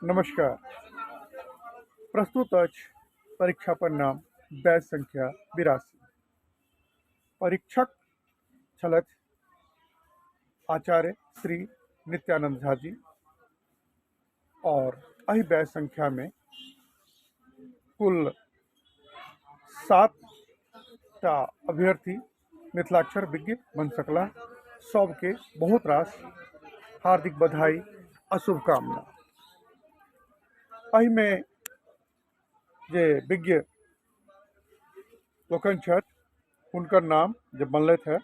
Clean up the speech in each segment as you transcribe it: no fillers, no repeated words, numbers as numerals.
नमस्कार। प्रस्तुत अछि परीक्षा परिणाम बैच संख्या 82। परीक्षक छलथि आचार्य श्री नित्यानंद झा जी और एहि बैच संख्या में कुल 7टा अभ्यर्थी मिथिलाक्षर विज्ञ बनि सकलाह। सबके बहुत रास हार्दिक बधाई आ शुभकामना। एहिमे जे विज्ञ लोकनि छथि हुनकर नाम जे बनलथि है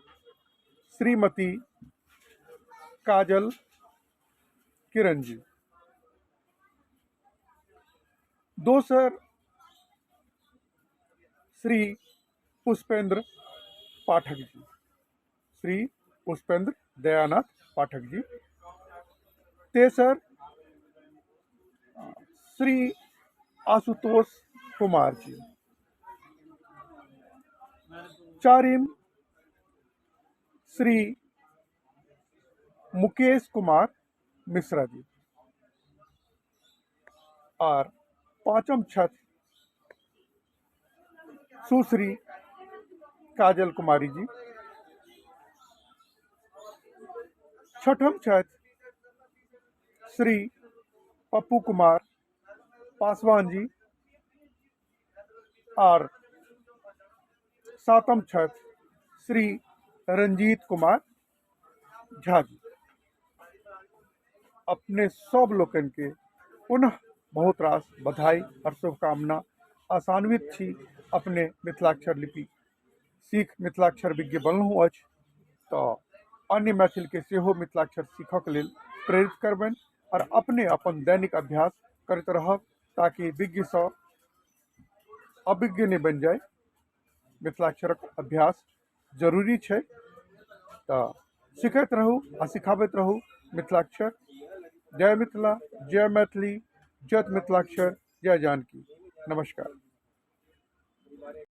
श्रीमती काजल किरण जी, दोसर श्री पुष्पेंद्र पाठक जी, श्री पुष्पेंद्र दयानाथ पाठक जी, तेसर श्री आशुतोष कुमार जी, चारिम श्री मुकेश कुमार मिश्रा जी आर पाँचम छथि सुश्री काजल कुमारी जी, छठम छथि श्री पप्पू कुमार पासवान जी आर सातम छथि श्री रंजीत कुमार झा जी। अपने सब लोकनिके पुनः बहुत रास बधाई और शुभकामना। आशान्वित छी अपने मिथिलाक्षर लिपि सीख मिथिलाक्षर विज्ञ बनलहुँ अछि तऽ अन्य मैथिलके सेहो मिथिलाक्षर सीखऽके लेल प्रेरित करबनि आओर अपने अपन दैनिक अभ्यास करैत रहब ताकि विज्ञसँ अभिज्ञ नहि बनि जाइ। मिथिलाक्षरक अभ्यास जरूरी छै तऽ सिखैत रहू आ सिखाबैत रहू मिथिलाक्षर। जय मिथिला, जय मैथिली, जय मिथिलाक्षर, जय जानकी। नमस्कार।